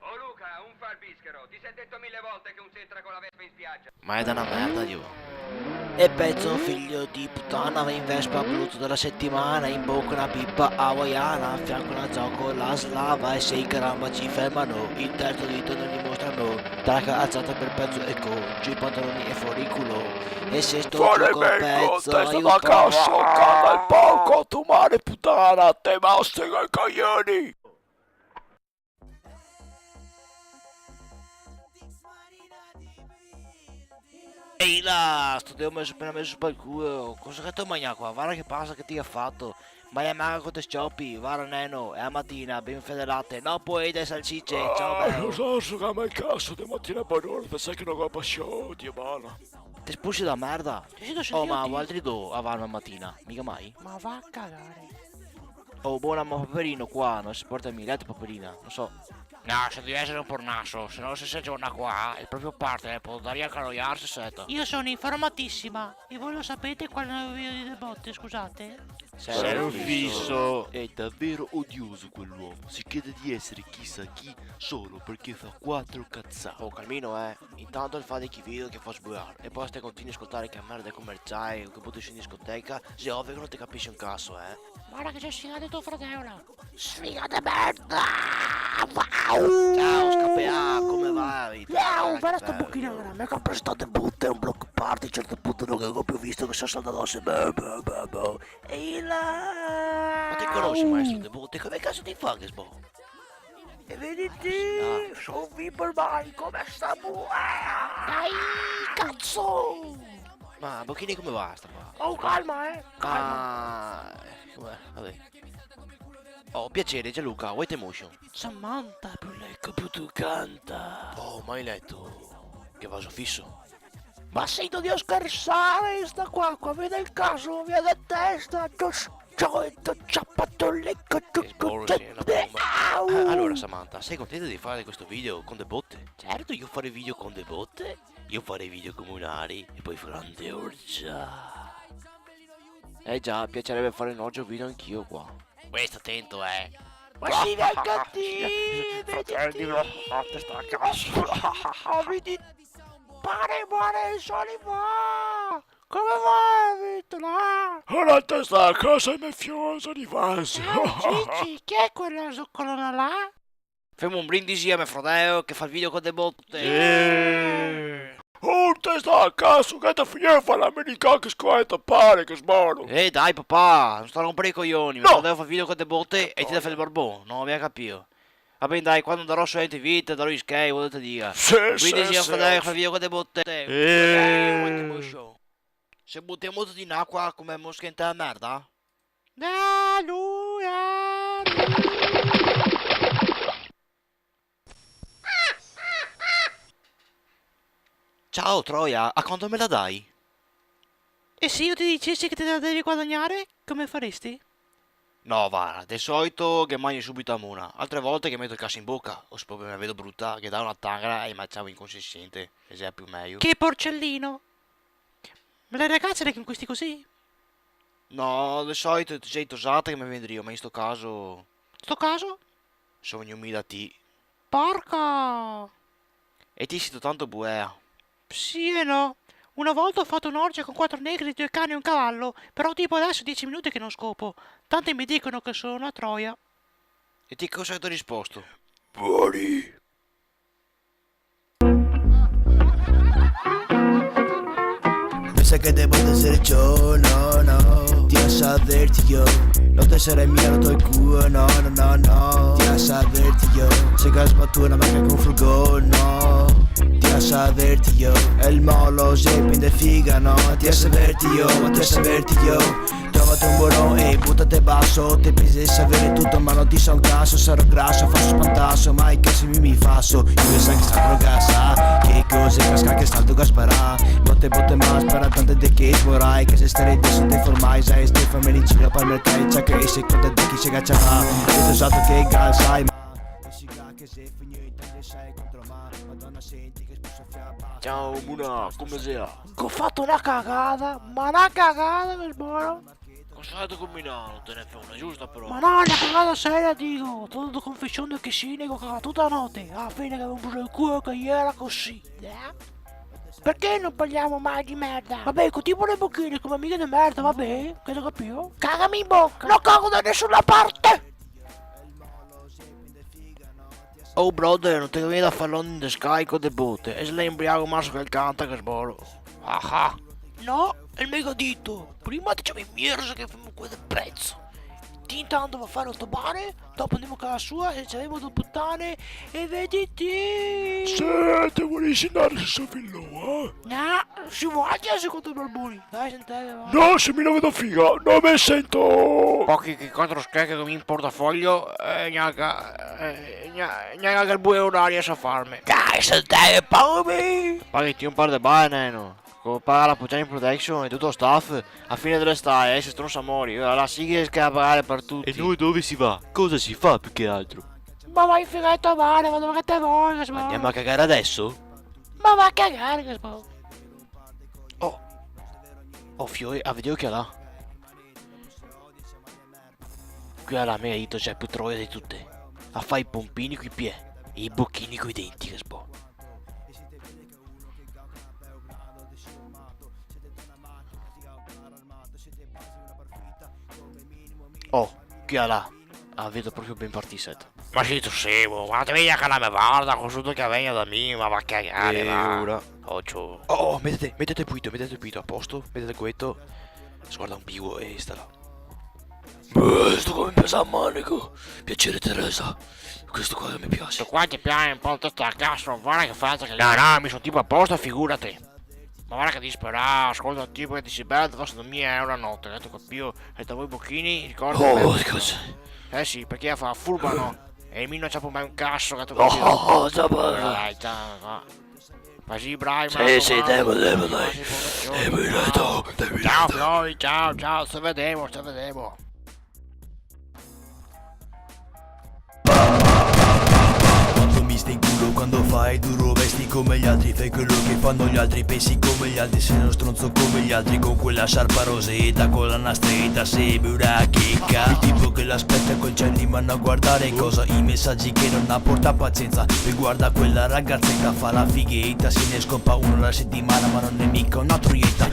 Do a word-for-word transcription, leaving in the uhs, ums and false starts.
Oh Luca, un fa el bischero, ti se ga dito mile volte che un c'entra co la Vespa in spiagia. Ma xe da na merda, Dio. E pezo figlio di putana, va in Vespa, bruto dela setimana, in boca na pipa hawaiana, a fianco na zocola slava, e se i caramba ci fermano, el terzo dito no li mostrano, traca alzata per pezo e co, giù i pantaloni e fora el culo, e se sto... Fora el culo, pezo, testa da caso, caga el porco, tu mare putana, te mastica i coglioni! Ehi là, sto deo me so pena meso su pel culo. Cosa che te magnà qua? Varda che pasta che ti ga fato. Ma la maga co te s-ciopi, varda neno, xe la matina, ben un fià de late. No, po' e salsice, ciao, ah, beo. Lo so, so che me caso de matina bonora, te sa che no go pasion, Dio bala. Te spusi da merda. Oh, ma valtri do a varma matina, miga mai? Ma va a cagare. Oh, bona, ma Paperino qua no se porta mia leto, Paperina, no so. No, se deve esare un pornaso, se no se se giorna qua, el proprio partner, eh, podarìa anca anoiarse, seto. Io sono informatissima e voi lo sapete qual è il nuovo video di Debotte, scusate? Serio fiso. È davvero odioso quell'uomo, si crede di essere chissà chi solo perché fa quattro cazzate. Oh, calmino, eh. Intanto el fa de chi video che fa sbuar, e po' te continui a scoltare che merda commerciale, che buti su in discoteca, xe ovio che no te capisi un caso, eh. Varda che xe sfigate to fradeo là. Sfiga de merda! Ciao, scapea, come va, vita? Ciao, bela sta bochina, me ga prestà Debotte, un block party, a un certo punto no gavevo più visto che se salta addoso, beh, beh, beh, beh. Ehi là! Ma te conosi, maestro Debotte? Come caso ti fa che sbo? E vediti, ah, sì, ah, so vivo ormai, come sta bu-, ah! Dai, cazo! Ma, bochini, come va sta qua? Oh, calma, eh, calma. Ah, come, vabbè. Oh, piacere, Gianluca, White Emotion. Samantha, più leco, più tu canta. Oh, mai leto? Che vaso fiso. Ma sito drio schersare, sta qua, qua, vedi el caso, via de testa, ciò, ciò, ciò, ciapato, leco, ciò, ciò, ciò, sì, xe na bomba. Au! Ah, alora, Samantha, sei contenta di fare questo video con Debotte? Certo, io fare video con Debotte? Io fare video comunali e poi farò anche orgia. Eh già, piacerebbe fare un orgio video anch'io qua. Questo atento, eh. Ma sì, dai, cattivi, fratelli, vediti. Sta caso. Avete pare buone, sono qua. Come va, Vitola? Ora te sta a casa mafiosa di Vase. Eh, Gigi, chi è quella colonna là? Femo un brindisi a me fradeo che fa el video co Debotte. Eh. Oh, te sta a caso, che te finì a fare l'american, che scoeta pare, che sboro. Eh, dai, papà, no sta rompere i coglioni, me fradeo fa el video co Debotte e ti te fa el barbon, no, mi ga capìo. Va ben, dai, quando andarò su M T V te darò i schei, vuto che te diga. Sì, sì, sì. Brindisi a me fradeo che fa el video co Debotte. Eh. Eh, quante emosion. Se butemo tuti in acua come mosche inte la merda? Da lu, da lu. Ciao, troia, a quanto me la dai? E se io ti dicessi che te la devi guadagnare, come faresti? No, va, de solito che magno subito a mona, altre volte che meto el caso in boca, o se proprio me vedo bruta, che dao na tangra e me ciamo inconsistiente, che xe più mejo. Che porcellino! Ma le ragazze le conquisti così? No, de solito xe i tosati che me vien drio, ma in sto caso... Sto caso? So vegnù mi da ti. Porco! E ti sito tanto buea. Sì e no. Una volta ho fatto un'orgia con quattro negri, due cani e un cavallo, però tipo adesso dieci minuti che non scopo. Tanti mi dicono che sono una troia. E ti cosa te ga risposto? Buoni! Pensa che te voto ser ciò, no, no. Ti asa vertigo, no te sarè mia roto el culo, no, no, no, no. Ti asa vertigo, se ga sbatù na maca con furgon, no. Ti asa vertigo, el molo xe pien de figa, no. Ti asa vertigo, ti asa vertigo. Trovate un boron e butate baso, te pensi de savere tuto ma no ti sa un caso, sarò graso, faso spantaso, ma i casi mi, mi faso. Io sa che sta droga sa, che cose casca che salto ga sparà, bote bote ma spara tante de che sborai, che se stare deso te formai, sa e ste famiglie in giro par mertai, sa che e se conta de chi se ga ciapà, e tu sa che gal sai, ma e si ga che se finì in Italia sai contro ma, Madonna senti che spuso fià. Ciao, mona, come xe? Che go fato na cagata, ma na cagata che sboro. Cosa Cosa te combinavo, telefon, giusto però? Ma no, na cagata seria, digo. Te do confesion che sì, nego cagà tuta la note. Ala fine che me brusa el culo che iera cusì, eh? Perché non parliamo mai di merda? Vabbè, co tipo le bocchine come amiche de merda, vabbè, che te capio? Cagame in boca. No cago da nesuna parte! Oh brother, no te vien da far l'Only in the Sky co de bote? E se l'è inbriago, ma so che el canta, che sboro. Ah ah. No, el me ga dito: "Prima te ciami Mirza che femo quel de prezzo. Ti intanto va a fare el to bar, dopo andemo a casa sua e se ciamemo do putane e vediti." Se te volesi andare, se so fin là, eh? No, si va a casa co te barboni. Dai, sentite, va. No, se mi no vedo figa, no me sento. Pochi che quatro scheghe con in portafoglio, eh, gnanca, eh, gna-, gnanca el bue orario sa farme. Dai, sentite, pagami. Paghi ti un par de bae, neno. Co paga la Pucciani Production e tuto el staff, a fine de l'estate, eh, se stronsa mori, la sighe che a pagare per tuti. E noi dove si va? Cosa si fa più che altro? Ma va in figa a tua mare, ma dove che te vuoi, che sboro? Andiamo a cagare adesso? Ma va a cagare, che sboro. Oh. Oh, fioi, a vedeo che la. Quela là, me ga dito, xe la più troia de tute. A fa i pompini coi pie e i bochini coi denti, che sbo. Oh, quela là. A vedo proprio ben partì, seta. Ma sì, tu semo, ma te vien a calarme, varda, co sto che vegno da mi, ma va a cagare, eh, va. Ora. Ocio. Oh, oh, metete, metete puito, metete puito, a posto, metete cueto. Sguarda un pigo e sta là. Eh, sto qua me pesa el maneco. Piacere, Teresa. Questo qua me piace. Sto qua te piace un po' testa a caso, varda che faza che... No, no, mi son tipo a posto, figurate. Ma varda che disperà, scolta el tipo che dise: "Beh, te faso domia euro a note", che te capio, e te voi bochini, ricorda. Oh, che cosa? Eh sì, perché la fa furba, no? E mi no ciapo mai un caso, che te capio. Oh, oh, oh, ciapo. Dai, ciao, va. Ma sì, bravi, sì, sì, demo, demo, dai. Demo, demo, demo. Ciao, fioi, ciao, ciao, se vedemo, se vedemo. Quanto mi sta in culo quando fai duro, vesti come gli altri, fai quello che fanno gli altri, pensi come gli altri, sei uno stronzo come gli altri, con quella sciarpa rosetta, con la nastretta, sembri una checca. Il tipo che l'aspetta col cielo in mano a guardare cosa, i messaggi che non ha, porta pazienza, e guarda quella ragazzetta, fa la fighetta, se ne scopa uno alla settimana, ma non è mica una troietta.